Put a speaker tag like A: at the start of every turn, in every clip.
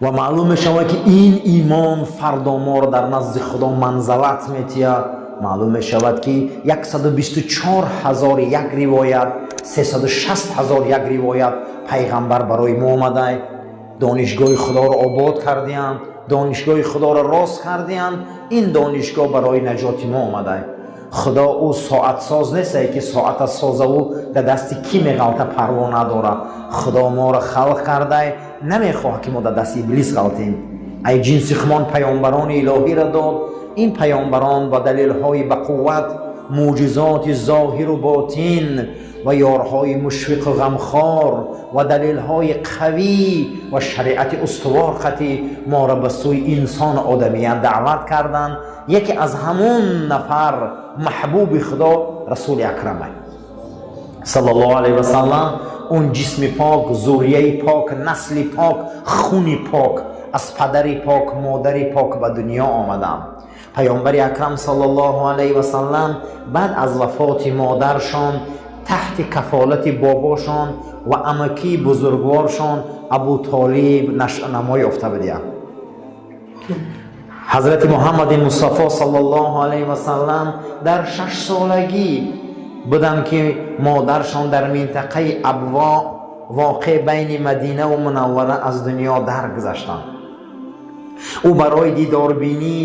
A: Ва маълум мешавад, ки ин имон фардо моро дар назди Худо манзалат метия. Маълум мешавад, ки 124 ҳазор як ривоят, 360 ҳазор як ривоят пайғамбар барои мо омадай, донишгоҳи Худоро обод кардиянд, донишгоҳи Худоро рост кардиянд. Ин донишгоҳ барои наҷоти мо омадай. Худо ӯ соатсоз нестае, ки соата созаву дар дасти кӣ меғалта, парво надорад. Худо моро халқ кардай, намехоҳад, ки мо дар дасти иблис ғалтем. Ай ҷинси хумон паёмбарони илоҳиро дод. Ин паёмбарон ба далелҳои бақувват, мӯъҷизоти зоҳиру ботин ва ёрҳои мушфиқу ғамхор ва далелҳои қавӣ ва шариати устувор қатӣ моро ба сӯи инсону одамият даъват карданд. Яке аз ҳамун нафар маҳбуби Худо Расули Акрама саллаллоҳу алайҳи васаллам. Он ҷисми пок, зуррияи пок, насли пок, хуни пок, аз падари пок, модари пок ба дунё омадам. Паёмбари Акрам саллаллоҳу алайҳи васаллам баъд аз вафоти модаршон таҳти кафолати бобошон ва амакии бузургворшон Абу Толиб нашъунамо ёфта будиянд. Ҳазрати Муҳаммади Мустафо саллаллоҳу алайҳи васаллам дар 6 солагӣ буданд, ки модаршон дар минтақаи Абво, воқеъ байни Мадинаву Мунаввара, аз дунё даргузаштанд. Ӯ барои дидорбинӣ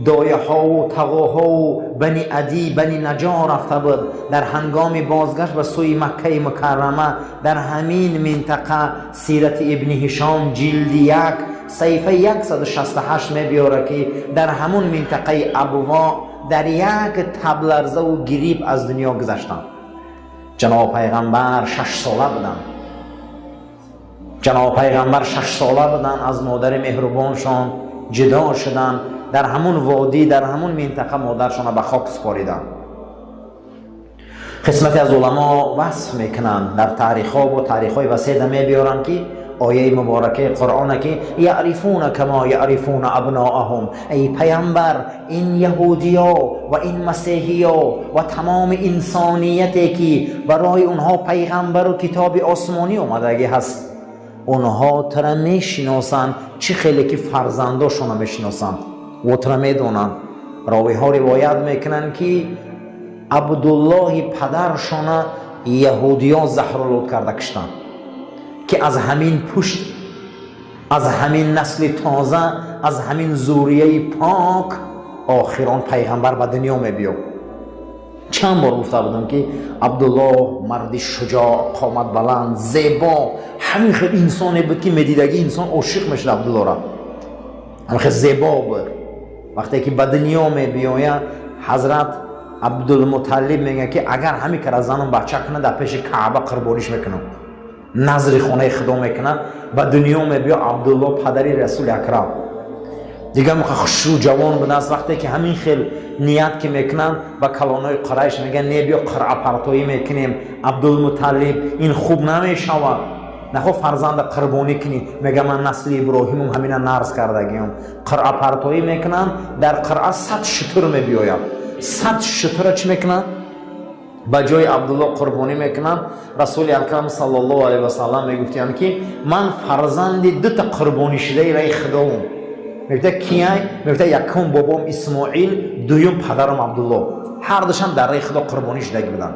A: дояҳову тағоҳову Бани Адӣ, Бани Наҷор рафта буд. Дар ҳангоми бозгашт ба сӯи Маккаи Мукаррама дар ҳамин минтақа, Сирати Ибни Ҳишом, ҷилди 1, саҳифаи 168 мебиёрад, ки дар ҳамун минтақаи Абво дар як табларзаву гириб аз дунё гузаштанд. Ҷаноб пайғамбар 6 сола буданд. Ҷаноб пайғамбар 6 сола буданд, аз модари меҳрубоншон ҷудо шуданд. Дар ҳамун водӣ, дар ҳамун минтақа модаршона ба хок супориданд. Қисмате аз уламо васф мекунанд, дар таърихҳо бо таърихҳои васеъда мебиёранд, ки ояи муборакаи Қуръона, ки яърифуна кама яърифуна абноаҳум, эй паямбар, ин яҳудиё ва ин масеҳиё ва тамоми инсонияте, ки барои онҳо пайғамбару китоби осмонӣ омадагӣ ҳаст, онҳо тура мешиносанд, чӣ хеле ки фарзандошона мешиносанд во тура медонанд. Ровиҳо ривоят мекунанд, ки Абдуллоҳи падаршона яҳудиён заҳролуд карда киштанд, ки аз ҳамин пушт, аз ҳамин насли тоза, аз ҳамин зуррияи пок охирон пайғамбар ба дунё мебиёд. Чанд бор гуфта будам, ки Абдуллоҳ марди шуҷоъ, қомат баланд, зебо, ҳамин хел инсоне буд, ки медидагӣ инсон ошиқ мешуд Абдуллоҳра, ҳамин хел зебо буд. Вақте ки ба дунё мебиёяд, ҳазрат Абдулмуталлиб мегӯяд, ки агар ҳамин кара занам бача кунад, дар пеши Каъба қурбониш мекунам. Назри хонаи Худо мекунад. Ба дунё мебиё Абдулло, падари Расули Акрам. Дигар муқа хушрӯ, ҷавон будааст. Вақте ки ҳамин хел ният ки мекунанд, ба калонои Қурайш мегӯянд: «Не, биё, қуръапартоӣ мекунем, Абдулмуталлиб, ин хуб намешавад, нахо фарзанда қурбонӣ кунӣ». Мега: «Ман насли Иброҳимум, ҳамина нарз кардагиём». Қуръапартоӣ мекунанд. Дар қуръа 100 шутур мебиёяд. 100 шутура чӣ мекунанд? Ба ҷои Абдулло қурбонӣ мекунанд. Расули Акрам саллаллоҳу алайҳи васаллам мегуфтиянд, ки ман фарзанди дута қурбонишудаи раи Худоум. Мегуфта: «Кияй?» Мегуфта: «Якум бобом Исмоил, дуюм падарам Абдулло, ҳардушам дар раи Худо қурбонӣ шудагӣ буданд.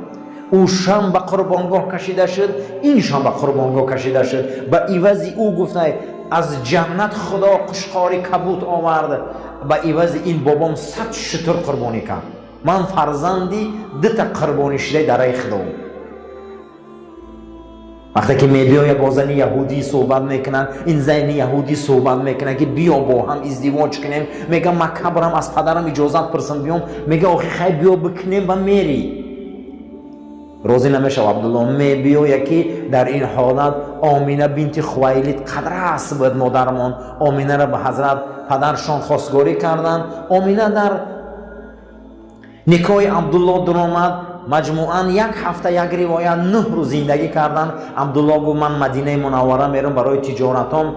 A: Ӯшам ба қурбонгоҳ кашида шуд, иншам ба қурбонгоҳ кашида шуд. Ба ивази ӯ, гуфта, аз ҷаннат Худо қушқори кабут овард. Ба ивази ин бобом 100 шутур қурбонӣ кард. Ман фарзанди дута қурбонишудаи дар раи Худоум». Вақте ки мебиёя, бо зани яҳудӣ суҳбат мекунанд. Ин зани яҳудӣ суҳбат мекунад, ки биё, бо ҳам издивоҷ кунем. Мега: «Макка барам, аз падарам иҷозат пурсам, биём». Мега: «Охи, хай, биё, бикунем ва мери». Розӣ намешава Абдулло. Мебиёя, ки дар ин ҳолат Омина бинти Хувайлид қадрас буд. Модарамон Оминаро ба ҳазрат падаршон хостгорӣ карданд. Омина дар никоҳи Абдулло дуромад. Маҷмӯан як ҳафта, як ривоят 9 рӯз зиндагӣ карданд. Абдулло гуфт: «Ман Мадинаи Мунаввара мерам барои тиҷоратом,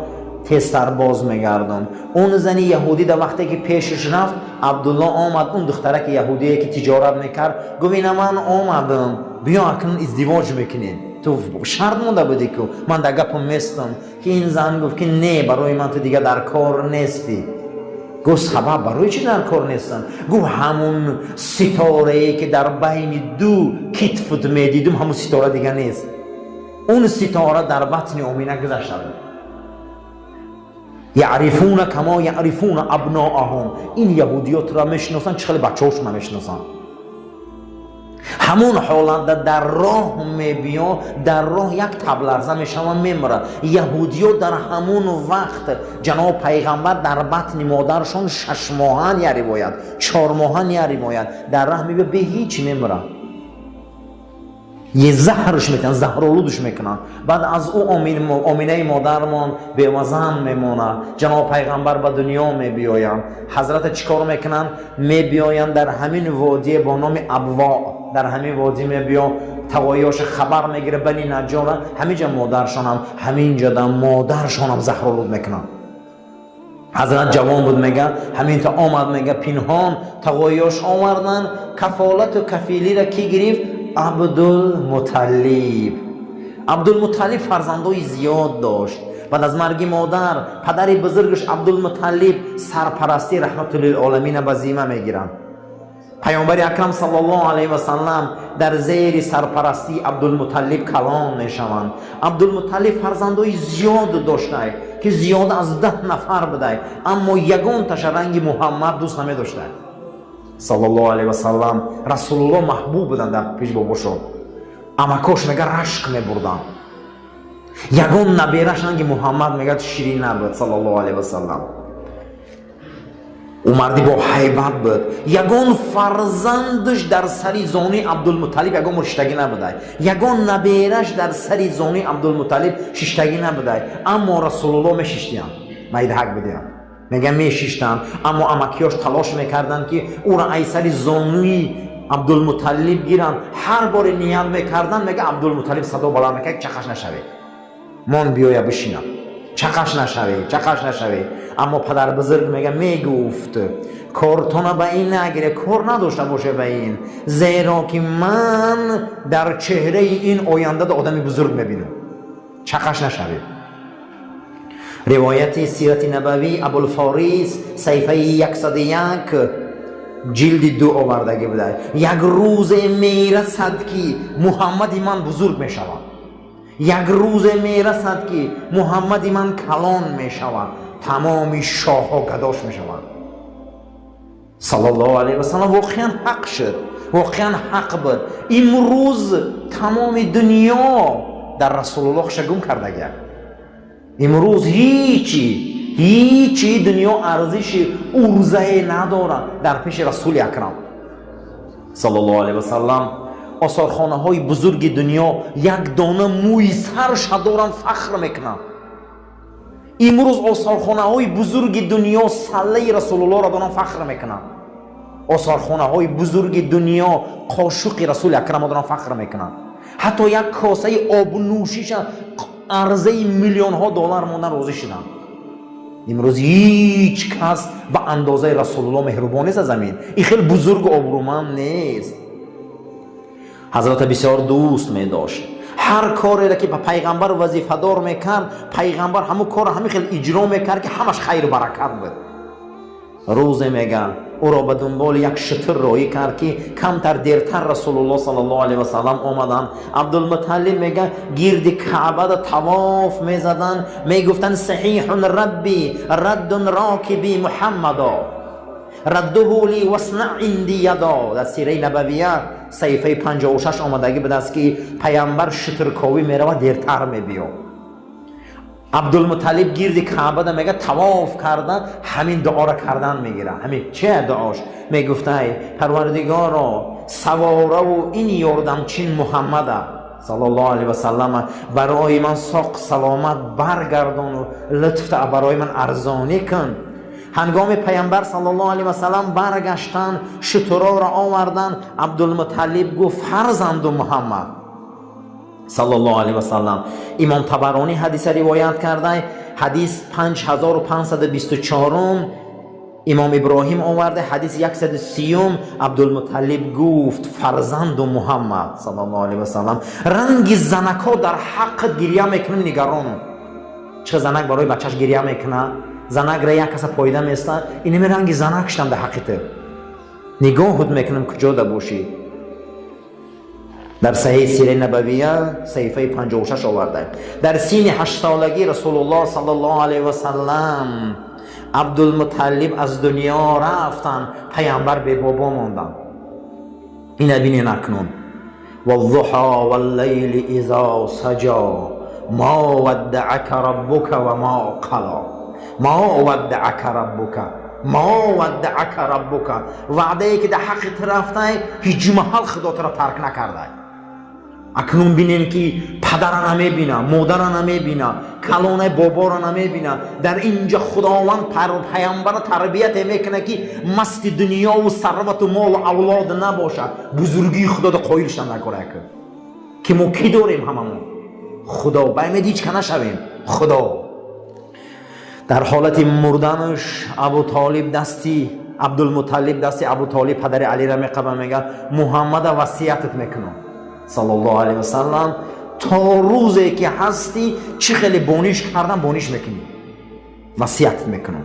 A: тезтар боз мегардам». Он зани яҳудӣ дар вақте ки пешаш рафт, Абдулло омад, он духтараки яҳудие, ки тиҷорат мекард, гуфт: «Ина ман омадам, биё, акнун издивоҷ мекунем». Ту шарт монда будӣ ку, ман дар гапам местам. Ки ин зан гуфт, ки не, барои ман ту дига дар кор нестӣ. Гуфт: сабаб, барои чӣ дар кор нестам? Гуфт: ҳамун ситорае, ки дар байни ду китфут медидум, ҳамун ситора дига нест. Он ситора дар батни Омина гузашта буд. يعرفون كما يعرفون أبناءهم. Ин яҳудиётро мешиносанд, чӣ хеле бачаҳошона мешиносанд. Ҳамон ҳолатда дар роҳ мебиё, дар роҳ як табларза мешава, мемирад. Яҳудиё дар ҳамон вақт ҷаноб пайғамбар дар батни модаршон 6 моҳан, я ривоят 4 моҳан, я ривоят дар раҳ мебиё, бе ҳеҷ мемирад. Е заҳрш мекунанд, заҳролудш мекунанд. Баъд аз ӯ Оминаи модармон бевазан мемонад. Ҷаноб пайғамбар ба дунё мебиёянд. Ҳазрата чӣ кор мекунанд? Мебиёянд дар ҳамин водие бо номи Абво. Дар ҳамин водӣ мебиё, тавоиёша хабар мегира, Бани Наҷора. Ҳаминҷа модаршонам, ҳаминҷода модаршонам заҳролуд мекунанд. Ҳазрат ҷавон буд, мега, ҳаминта омад, мега, пинҳон тағоиёш овардан. Кафолату кафилира кӣ гирифт? Абдулмуталлиб. Абдулмуталлиб фарзандои зиёд дошт. Баъд аз марги модар, падари бузургаш Абдулмуталлиб сарпарастии раҳматуллилоламина ба зимма мегиранд. Паёмбари акрам саллаллоҳу алайҳи васаллам дар зери сарпарастии Абдулмуталлиб калон мешаванд. Абдулмуталлиб фарзандои зиёд доштай, ки зиёда аз 10 нафар будай, аммо ягонташа ранги Муҳаммад дӯст намедоштай, саллаллоҳу алайҳи васаллам. Расулуллоҳ маҳбуб буданд дар пеш бобошон. Амакош, мега, рашк мебурданд. Ягон набераш ранги Муҳаммад, мега, ширин набуд, саллаллоҳу алайҳи васаллам. Ӯ марди бо ҳайбат буд. Ягон фарзандаш дар сари зонуи Абдулмуталлиб ягон бор шиштагӣ набудай, ягон набераш дар сари зонуи Абдулмуталлиб шиштагӣ набудай, аммо Расулуллоҳ мешиштиянд, майдаҳак будиянд, мега, мешиштанд. Аммо амакиёш талош мекарданд, ки ӯро ай сари зонуи Абдулмуталлиб гиранд. Ҳар боре ният мекарданд, мега, Абдулмуталлиб садо баланд мекард: чақаш нашавед, мон биёя бишинам, чақаш нашавед, чақаш нашавед. Аммо падарбузург, мега, мегуфт: кортона ба ин нагире, кор надошта боше ба ин, зеро ки ман дар чеҳраи ин ояндада одами бузург мебинам, чақаш нашавед. Ривояти Сирати Набавӣ, Абулфорис, саҳифаи 101, ҷилди 2 овардагӣ буда. Як рӯзе мерасад, ки Муҳаммади ман бузург мешавад, як рӯзе мерасад, ки Муҳаммади ман калон мешавад, тамоми шоҳҳо гадош мешаванд, саллаллоҳу алайҳи васаллам. Воқеан ҳақ шуд, воқеан ҳақ буд. Имрӯз тамоми дунё дар Расулуллоҳ шагум кардагиак. Имрӯз ҳичи дунё арзиши урзае надорад дар пеши Расули акрам, саллаллоҳу алайҳи васаллам. Осорхонаҳои бузурги дунё як дона мӯи сарша доранд, фахр мекунанд. Имрӯз осорхонаҳои бузурги дунё саллаи Расулуллоҳро доранд, фахр мекунанд. Осорхонаҳои бузурги дунё қошуқи Расули акрамро доранд, фахр мекунанд. Ҳатто як косаи обнӯшиша арзаи миллионҳо доллар мондан розӣ шуданд. Имрӯз ҳеҷ кас ба андозаи Расулуллоҳ меҳрубон нест аз замин, ин хеле бузургу обрӯманд нест. Ҳазрата бисёр дӯст медошт. Ҳар кореро, ки ба пайғамбар вазифадор мекард, пайғамбар ҳамун корро ҳамин хел иҷро мекард, ки ҳамаш хайру баракат буд. Рӯзе, меган, ӯро ба дунболи як шутур роҳӣ кард, ки камтар дертар Расулуллоҳ саллаллоҳу алайҳи васаллам омаданд. Абдулмуталлиб, мега, гирди Каъбада тавоф мезаданд, мегуфтанд: صحيح ربي رد راكبي محمدا رده لي واصنع عندي يدا. Дар Сираи Набавия, саҳифаи 56 омадагӣ будааст, ки пайғамбар шутурковӣ меравад, дертар мебиё. Абдулмуталлиб гирди Каъбада, мега, тавоф карда, ҳамин дуоро кардан мегирад. Ҳамин че дуош мегуфтай: парвардигоро, савораву ин ёрдамчин Муҳаммада, саллаллоҳу алайҳи васаллама, барои ман соқ саломат баргардону лутфта барои ман арзонӣ кун. Ҳангоми пайғамбар саллаллоҳу алайҳи васаллам баргаштанд, шутуроро оварданд, Абдулмуталлиб гуфт: фарзанду Муҳаммад, саллаллоҳу алайҳи васаллам. Имом Табаронӣ ҳадиса ривоят карда, ҳадис 5524. Имом Иброҳим оварда, ҳадиси 130. Абдулмуталлиб гуфт: фарзанду Муҳаммад саллаллоҳу алайҳи васаллам, ранги занакҳо дар ҳаққат гирья мекунам, нигаронам. Чӣ занак барои бачаш гирья мекунад? Занакра як каса пойда места, инами ранги занак шудам дар ҳаққи ту, нигоҳут мекунам, куҷода бошӣ. Дар Саҳеҳи Сираи Набавия, саҳифаи 56 оварда. Дар синни 8-солагӣ Расулуллоҳ саллаллоҳу алайҳи васаллам, Абдулмуталлиб аз дунё рафтанд, паямбар бебобо монданд. Ина бинен акнун: والضحى والليل إذا سجى ما ودعك ربك وما قلى. ما ودعك ربك، ما ودعك ربك. Ваъдае ки дар ҳаққи ту рафтай, ҳеҷ маҳал Худо туро тарк накардай. Акнун бинем, ки падара намебина, модара намебина, калонаи боборо намебина. Дар инҷа Худованд паямбара тарбияте мекунад, ки масти дунёву сарвату молу авлод набошад. Бузургии Худода қоил шудан накора, ки мо кӣ дорем? Ҳамамон Худо. Баимед ҳеҷ ка нашавем, Худо. Дар ҳолати мурданаш Абу Толиб дасти Абдулмуталлиб дасти Абу Толиб, падари Алира, меқаба, мега: «Муҳаммада васиятат мекунам, саллаллоҳу алайҳи васаллам, то рӯзе ки ҳастӣ, чӣ хеле бониш кардам, бониш мекунӣ, васиятат мекунам».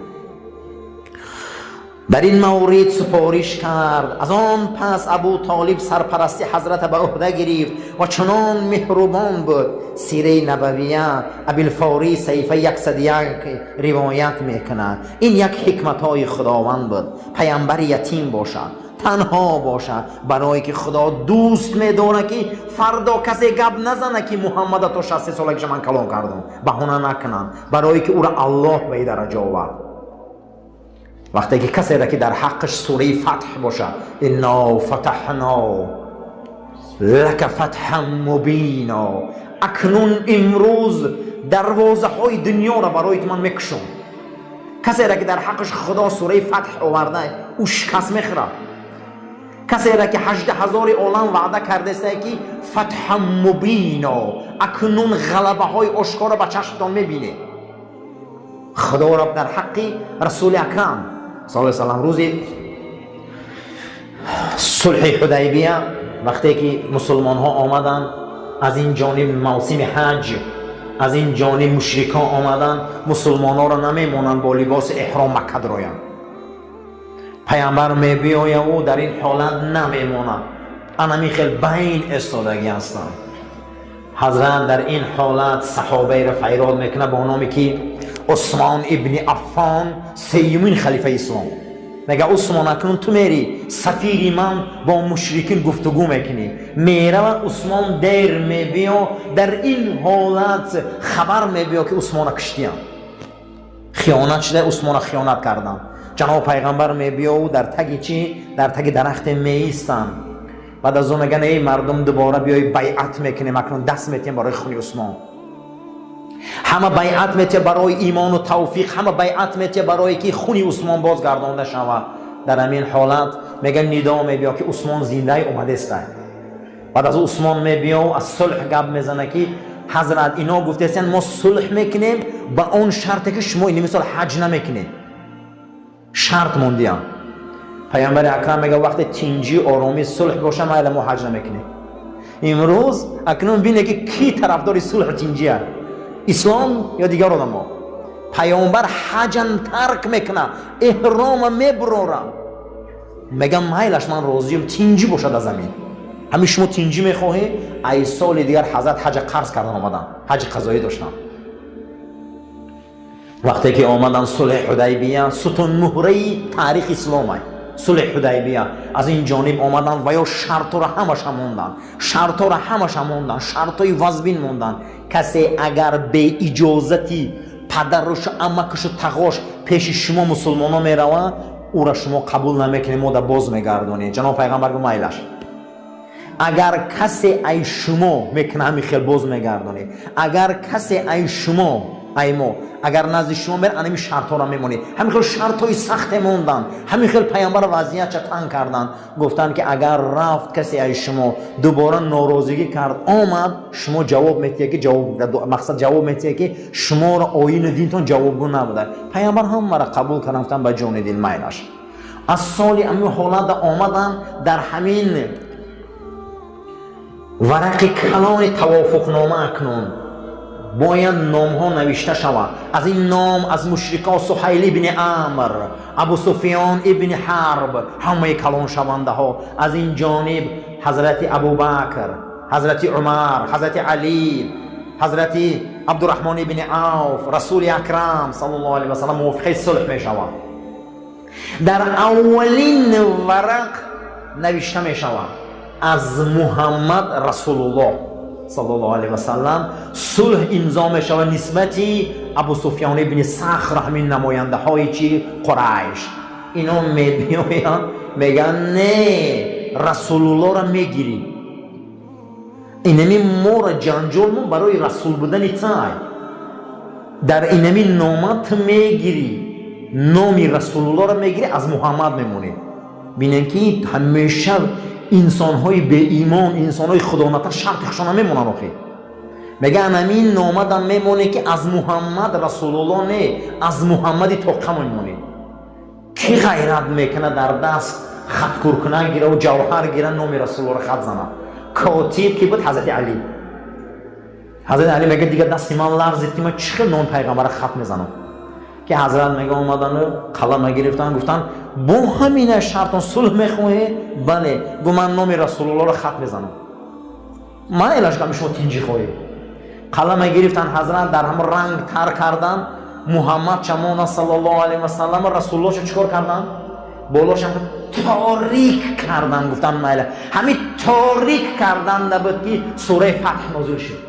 A: Дар ин маврид супориш кард. Аз он пас Абу Толиб сарпарасти ҳазрата ба ӯҳда гирифт ва чунон меҳрубон буд. Сираи Набавия, Абилфорӣ, саҳифаи 101 ривоят мекунад. Ин як ҳикматҳои Худованд буд: паямбари ятим бошад, танҳо бошад, барое ки Худо дӯст медорад, ки фардо касе гап назана, ки Муҳаммада то 63 солагиша ман калон кардам, баҳона накунанд, барое ки ӯро Аллоҳ ба ин дараҷа овард. Вақте ки касеро ки дар ҳаққаш сураи Фатҳ бошад: إنا فتحنا لك فتحا مبينا. Акнун имрӯз дарвозаҳои дунёро барои ту ман мекушом. Касеро ки дар ҳаққаш Худо сураи Фатҳ оварда, ӯ шикаст мехӯрад. Касеро ки 18 ҳазори олам ваъда кардааста, ки فتحا مبينا, акнун ғалабаҳои ошкоро ба чашмтон мебинед. Худоро дар ҳаққи Расули Акрам саллаллоҳу салам рӯзи сулҳи Ҳудайбия, вақте ки мусулмонҳо омаданд, аз ин ҷониб мавсими ҳаҷ, аз ин ҷониб мушрикон омаданд, мусулмонҳоро намемонанд бо либоси эҳром Макка дароянд. Пайғамбар мебиёяву дар ин ҳолат намемонад, анами хел байн истодагӣ ҳастанд. Ҳазрат дар ин ҳолат саҳобаеро файрод мекунад бо номе ки Усмон ибни Аффон, сеюмин халифаи ислом. Мега: «Усмон, акнун ту мери, сафири ман бо мушрикин гуфтугӯ мекунӣ». Мерава Усмон, дер мебиё. Дар ин ҳолат хабар мебиё, ки Усмона киштиянд, хиёнат шуда, Усмона хиёнат карданд. Ҷаноб пайғамбар мебиёву дар таги чӣ, дар таги дарахте меистанд. Баъд аз он меган: «Эй мардум, дубора биёй, байъат мекунем, акнун даст метиҳем барои хуни Усмон». Ҳама байъат метиҳа барои имону тавфиқ, ҳама байъат метиҳа барое ки хуни Усмон бозгардонда шавад. Дар ҳамин ҳолат меган, нидо мебиё, ки Усмон зиндаи омадеста. Баъд аз Усмон мебиёв, аз сулҳ гап мезана, ки ҳазрат, ино гуфтесиян, мо сулҳ мекунем ба он шарте, ки шумо ини мисол ҳаҷ намекунед, шарт мондиям. Пайғамбари Акрам мега: «Вақте тинҷӣ, оромӣ, сулҳ боша, майла, мо ҳаҷ намекунем имрӯз». Акнун бине, ки кӣ тарафдори сулҳу тинҷия, ислом ё дигар одамо. Пайғамбар ҳаҷан тарк мекуна, эҳрома мебурора, мегам: «Майлаш, ман розиюм, тинҷӣ бошад аз замин». Ҳамин шумо тинҷӣ мехоҳӣ. Ай соли дигар ҳазрат ҳаҷа қарз кардан омадан, ҳаҷи қазоӣ доштан. Вақте ки омадан, сулҳи Ҳудайбия сутунмуҳраи таърихи исломай. Сулҳи Ҳудайбия, аз ин ҷониб омадан ва ё шартҳоро ҳамаша монданд, шартҳоро ҳамаша монданд, шартҳои вазбин монданд. Касе агар беиҷозати падарушу амакушу тағош пеши шумо мусулмоно меравад, ӯра шумо қабул намекунед, мо да боз мегардонед. Ҷаноб пайғамбар гу: «Майлаш, агар касе ай шумо мекуна, ҳамин хел боз мегардонед. Агар касе ай шумо, ай мо Агар назди шумо мер, анами шартҳоро мемонед. Ҳамин хел шартҳои сахте монданд, ҳамин хел пайғамбар вазъиятша танг карданд. Гуфтанд, ки агар рафт касе аз шумо, дубора норозигӣ кард, омад, шумо ҷавоб метиҳед, ки ҷавоб мақсад ҷавоб метиҳед, ки шуморо оину динтон ҷавобгӯ набуда. Пайғамбар ҳамаро қабул кардан, гуфтанд: ба ҷони дил, майлаш. Аз соли ҳамин ҳолата омадан, дар ҳамин варақи калони тавофуқнома акнун бояд номҳо навишта шавад. Аз ин ном, аз мушрикҳо Суҳайл ибни Амр, Абу Суфиён ибни Ҳарб, ҳамаи калоншавандаҳо. Аз ин ҷониб ҳазрати Абубакр, ҳазрати Умар, ҳазрати Алӣ, ҳазрати Абдураҳмон ибни Авф, Расули Акрам саллаллоҳу алайҳи васаллам мувофиқаи сулҳ мешавад. Дар аввалин варақ навишта мешавад: аз Муҳаммад Расулуллоҳ саллаллоҳу алайҳи васаллам сулҳ имзо мешавад нисбати Абу Суфён ибни Сахр, ҳамин намояндаҳои чи Қурайш. Ино мебиёянд, мегӯянд: не, Расулуллоҳро мегирӣ. Инами моро ҷанҷол мо барои расул будани тай. Дар инами нома ту мегирӣ, номи Расулуллоҳро мегирӣ, аз Муҳаммад мемонӣ. Бинем, ки ҳамеша инсонҳои беимон, инсонҳои худонатар шарти хушона мемонанд. Охи мегӯян: ҳамин номадам мемонӣ, ки аз Муҳаммад Расулуллоҳ не, аз Муҳаммади тоқа мемонӣ. Кӣ ғайрат мекунад, дар даст хаткуркунак гираву ҷавҳар гира, номи Расулуллоҳро хат занад? Котиб ки буд? Ҳазрати Алӣ. Ҳазрати Алӣ мегӯяд: дигар дасти ман ларзид, ки ман чӣ хел номи пайғамбара хат мезанам. Ки ҳазрат мега, омадану қалама гирифтан, гуфтанд: бо ҳамина шартон сулҳ мехоҳед? Бале. Гу: ман номи Расулуллоҳро хат мезанам, ман элашками шумо тинҷӣ хоҳед. Қалама гирифтан, ҳазрат дар ҳамон ранг тар кардан, Муҳаммад чамона саллаллоҳу алайҳи васаллам, Расулуллоҳшо чӣ кор кардан? Болошам торик кардан. Гуфтан: майла. Ҳамин торик кардан набуд, ки сураи Фатҳ нозил шуд.